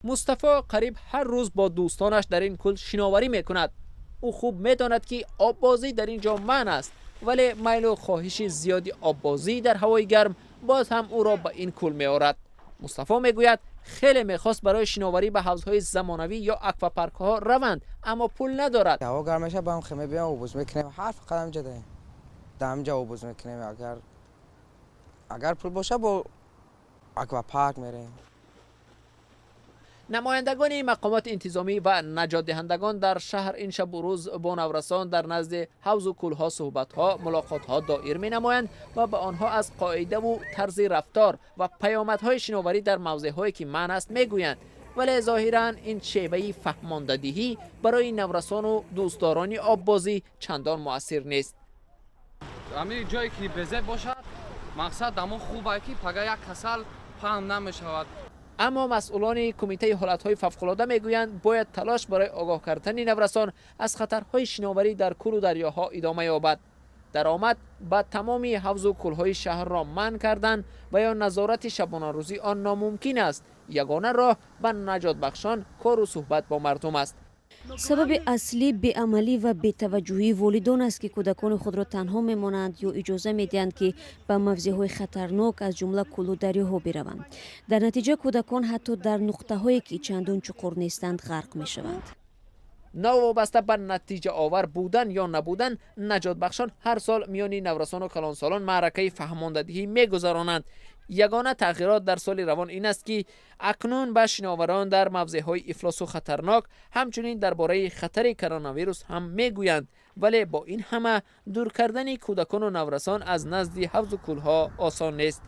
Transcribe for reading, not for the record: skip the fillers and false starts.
Мустафо қариб ҳар рӯз бо дӯстонаш дар ин кӯл шиноварӣ мекунад. Ӯ хуб медонад, ки оббозӣ дар ин ҷо манъ аст, вале майлу хоҳиши зиёди оббозӣ дар ҳавои гарм боз ҳам ӯро ба ин кӯл меорад. Мустафо мегӯяд, хеле мехост барои шиноварӣ ба ҳавзҳои замонавӣ ё аквапаркҳо раванд, аммо пул надорад. Ҳаво гарм мешавад, ба ҳам хеле мебиям, оббозӣ мекунем. Ҳар фақат ҳамҷа даем, дар ҳамҷа оббозӣ мекунем. Агар пул бошад, бо аквапарк мерем. Намояндагони мақомоти интизомӣ ва наҷотдиҳандагон дар шаҳр ин шабу рӯз бо наврасон дар назди ҳавзу кӯлҳо суҳбатҳо, мулоқотҳо доир менамоянд ва ба онҳо аз қоидаву тарзи рафтор ва паёмадҳои шиноварӣ дар мавзеъҳое, ки манъ аст, мегӯянд. Вале зоҳиран ин шеваи фаҳмондадиҳӣ барои наврасону дӯстдорони оббозӣ чандон муассир нест. Ҳамин ҷое ки безеб бошад, мақсад дамо хубае, ки пага як касал паҳн намешавад. Аммо масъулони Кумитаи ҳолатҳои фавқулода мегӯянд, бояд талош барои огоҳ кардани наврасон аз хатарҳои шиноварӣ дар кӯлу дарёҳо идома ёбад. Даромад ба тамоми ҳавзу кӯлҳои шаҳрро манъ кардан ва ё назорати шабонарӯзии он номумкин аст. Ягона роҳ ба наҷотбахшон кору суҳбат бо мардум аст. Сабаби аслӣ беамалӣ ва бетаваҷҷӯҳии волидон аст, ки кӯдакони худро танҳо мемонанд ё иҷоза медиҳанд, ки ба мавзеъҳои хатарнок, аз ҷумла кӯлу дарёҳо бираванд. Дар натиҷа кӯдакон ҳатто дар нуқтаҳое, ки чандон чуқур нестанд, ғарқ мешаванд. Новобаста ба натиҷаовар будан ё набудан, наҷотбахшон ҳар сол миёни наврасону калонсолон маъракаи фаҳмондадиҳӣ мегузаронанд. Ягона тағйирот дар соли равон ин аст, ки акнун ба шиноварон дар мавзеъҳои ифлосу хатарнок ҳамчунин дар бораи хатари коронавирус ҳам мегӯянд. Вале бо ин ҳама дур кардани кӯдакону наврасон аз назди ҳавзу кӯлҳо осон нест.